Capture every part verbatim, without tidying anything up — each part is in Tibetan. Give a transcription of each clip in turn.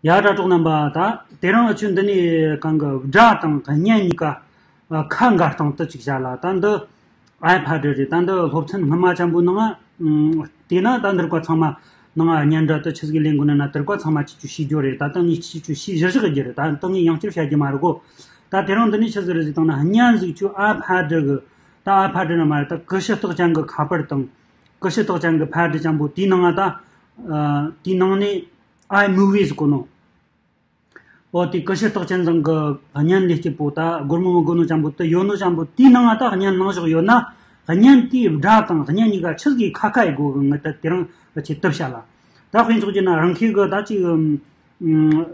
ཡ། དྲ་གྲོགས་རྣམ་པ། ད་དེ་རིང་ཨ་ཆུ་འདི་ནས་གང་གི་སྒྲ་དང་བརྙན་གཉིས་ཀ་ཨ་ཁ་འགལ་སྟངས་དེ་ཅིག་བྱ་ལ། ད་འདི་ཨའི་ཕ་འདྲི་རེད། ད་འདི་སློབ་ཚན་སྔ་མ་ཅན་པོ་ནང་ང་། ཨ་དེས་ན་ད་འདིར་ཀ་ཚང་མ་ནང་ང་བརྙན་འདྲ་དེ་ཆི་ཟིག་ལེན་དགོས་ན་ན་དེར་ཀ་ཚང་མ་ཆི་ཆུ་ཤེས་རྒྱུ་རེད། ད་ད་ངས་ཆི་ཆུ་ཤེས་གཞི་བཞག་རྒྱུ་རེད། ད་ད་ངས་ཡང་བསྐྱར་བཤད་རྒྱུ་མ་རེད་གོ། ད་དེ་རིང་འདི་ནས་ཆི་ཟིག་རེད་ཟེར་བཏང་ན། བརྙན་ཟིག་ཆུ་ཨའི་ཕ་འདྲི་གི། ད་ཨའི་ཕ་འདྲི་ན་མ་རེད། ད་ཀུ་ཤུ་རྟགས་ཅན་གི་ཁ་པར་དང་ཀུ་ཤུ་རྟགས་ཅན་གི་ཕ་འདྲི་ཅན་པོ་དེའི་ནང་ང་ད། ཨ་དེའི་ནང་ནས་ཨའི་མུ་ཝི་ཟེར་གོ་ནོ། འོ་དེ་ཀུ་ཤུ་རྟགས་ཅན་ཚང་གི་བརྙན་ལས་སྐྱིད་པོ། ད་སྒོར་མོ་མི་དགོས་ནོ་ཅན་པོ་དེ་ཡོད་ནོ་ཅན་པོ་དེའི་ནང་ང་ད་བརྙན་ནང་བཞག་ཡོད་ན། བརྙན་དེའི་སྒྲ་དང་བརྙན་གཉིས་ཀ་ཆི་ཟིག་ཁ་ཁ་ཡི་སྒོ་གི་ངི་ད་དེ་རིང་ཆེ་དུབ་བྱ་ལ། ད་དཔེ་འཇོག་རྒྱུ་ན་རང་ཁྱེད་གི་ད་ཅིག་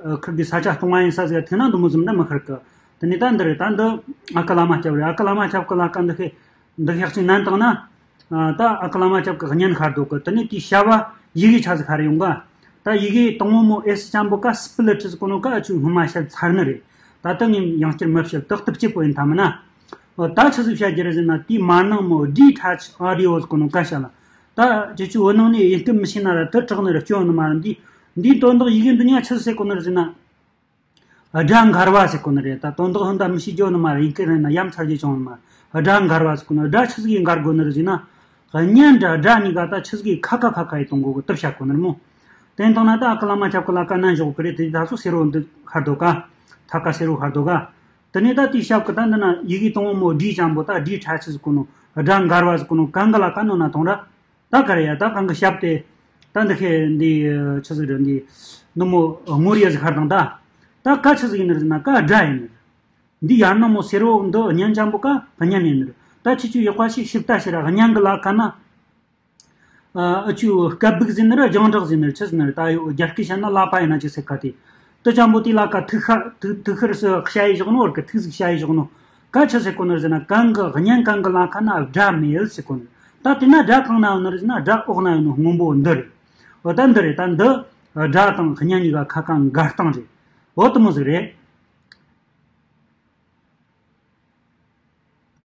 ཨ་ཁིར་གི་ས་ཆ་སྟོང་བ་ཡིན་ས་ཟིག་ཐེ་ན་འདི་མོ་ཟིག་འདྲ་མི་ཁར་གི། དེ་ནས་ད་འདི་རེད། ད་འདི་ཨ་ཀ་བླ་མ་སྐྱབས་རེད། ཨ་ཀ་བླ་མ་སྐྱབས་གི་ལ་ཀ་འདི་ཁེ་འདི་ཤག་ཅིག་ནན་བཏང་ན། ཨ་ད་ཨ་ཀ་བླ་མ་སྐྱབས་ཀྱི་བརྙན་ཤར་འདུག་གི། དེ་ནས་དེའི་ཞབས་པ་ཡི་གེ་ཆ་ཟིག་ཤར་ཡོང་ག། ད་ཡི་གེ་དང་པོ་མོ་ཨེ་སི་ཅན་པོ་ཀ་སི་པི་ལི་ཊི་ཟེར་གོ་ནོ་ཀ་ཨ་ཆུ་སྔོན་མ་བཤད་ཚར་ནི་རེད། ད་ལྟ་ངས་ཡང་བསྐྱར་མི་བཤད། ཏག་ཏག་སྐྱིད་པོ་ཡིན་ཐ་མི་ན། ཨོ་ད་ཆི་ཟིག་བཤད་རྒྱུ་རེད་ཟེར་ན། དེའི་མར་ནང་མོ་ཌི་ཊེཆ་ཨོ་ཌི་ཡོ་ཟེར་གོ་ནོ་ཀ་བཤད་ལ། ད་ཁྱེད་ཆུ་བོད་ནང་ནས་ཡིན་སྐད་མི་ཤེས་ན་ར་དེ་དྲག་ནི་ར་སྐྱོན་ནི་མ་རེད། འདི་འདིའི་དོན་དག་ཡི་གེ་འདི་གཉིས་ཆི་ཟེར་གོ་ནི་རེད་ཟེར་ན། སྒྲ་འགལ་བ་ཟེར་གོ་ནི་རེད། ད་དོན་དག་ཧོན་ད་མི་ཤེས་རྒྱུ་ནི་མ་རེད། ཡིན་གི་རེད་ན་ཡ་མཚར་རྒྱུ་བྱུང་ནི་མ་རེད། སྒྲ་འགལ་བ་ཟེར་གོ་ནི་རེད། སྒྲ་ཆི་ཟིག་གིས་འགལ་དགོས་ནི་རེད་ཟེར་ན། བརྙན་འདྲ་སྒྲ་གཉིས་ཀ་ད་ཆི་ཟིག་གིས་ཁ་ཁ་ཁ་ཁ་ཡི་གཏོང་དགོས་གི་དེ་བཤད་གོ་ནི་རེད་མོ། དེ་ཡིན་དང་ན་ད་ཨ་ཀ་བླ་མ་སྐྱབས་ཀྱི་ལ་ཀ་ནན་ཞོག་གི་རེད། དེ་ད་སོ་སེར་བོ་འདི་ཤར་འདུག་ག། ཐ་ཀ་སེར་བོ་ཤར་འདུག་ག། དེ་ནས་ད་དེའི་ཞབས་ཀྱི་ད་འདི་ན་ཡི་གེ་དང་པོ་མོ་ཌི་ཅན་པོ་ད་ཌི་ཊེཆ་ཟེར་གོ་ནོ། སྒྲ་འགལ་བ་ཟེར་གོ་ནོ་གན་གི་ལ་ཀ་ནོ་ན་གཏོང་ར། ད་ག་རེ་ཡ། ད་གང་གི་ཞབས་དེ། ད་འདི་ཁེ་འདི་ཆི་ཟིག་རེད། འདི་ནུ་མོ་ངོར་ཡ་ཟིག་ཤར་དང་ད། ད་ཀ་ཆི་ཟིག་ཡིན་ནི་རེད་ཟེར་ན་ཀ་སྒྲ་ཡིན་ནི་རེད། འདི་ཡར་ནང་མོ་སེར་བོ་འདི་བརྙན་ཅན་པོ་ཀ་བརྙན་ཡིན་ནི་རེད། ད་ཁྱེད་ཆུ་ཡག་པ་ཞིག་ཞིབ་ལྟ་ཞིག་ར། བརྙན་གི་ལ་ཀ་ན། ཨ་ཨ་ཆུ་སྐད་སྦུག་ཟེར་ནི་རེད། རྒྱང་གྲགས་ཟེར་ནི་རེད། ཆི་ཟེར་ནི་རེད། ད་ཡོ་རྒྱ་སྐད་བཤད་ན་ལ་པ་ཡིན་ན་ཅིག་ཟེར་ཀ་དེ། དེ་ཅན་པོ་དེ་ལ་ཀ་ཐིག་ཤ་ཐིག་ཐིག་ཤར་སུ་ཤ་ཡི་བཞག་ནོ། བར་གི་ཐིག་ཟིག་ཤ་ཡི་བཞག་ནོ། ཀ་ཆི་ཟེར་གོ་ནི་རེད་ཟེར་ན། གན་གི་བརྙན་གན་གི་ལ་ཁ་ན་སྒྲ་མེད་ཟེར་གོ་ནི། ད་དེ་ན་སྒྲ་གང་ན་ཡོད་ནི་རེད་ཟེར་ན། སྒྲ་འོག་ན་ཡོད་ནོ་སྔོན་པོ་འདི་རེད། འོ་ད་འདི་རེད། ད་འདི་སྒྲ་དང་བརྙན་གཉིས་ཀ་ཁ་ཁ་འགལ་སྟངས་རེད། འོ་དེ་མོ་ཟིག་རེད།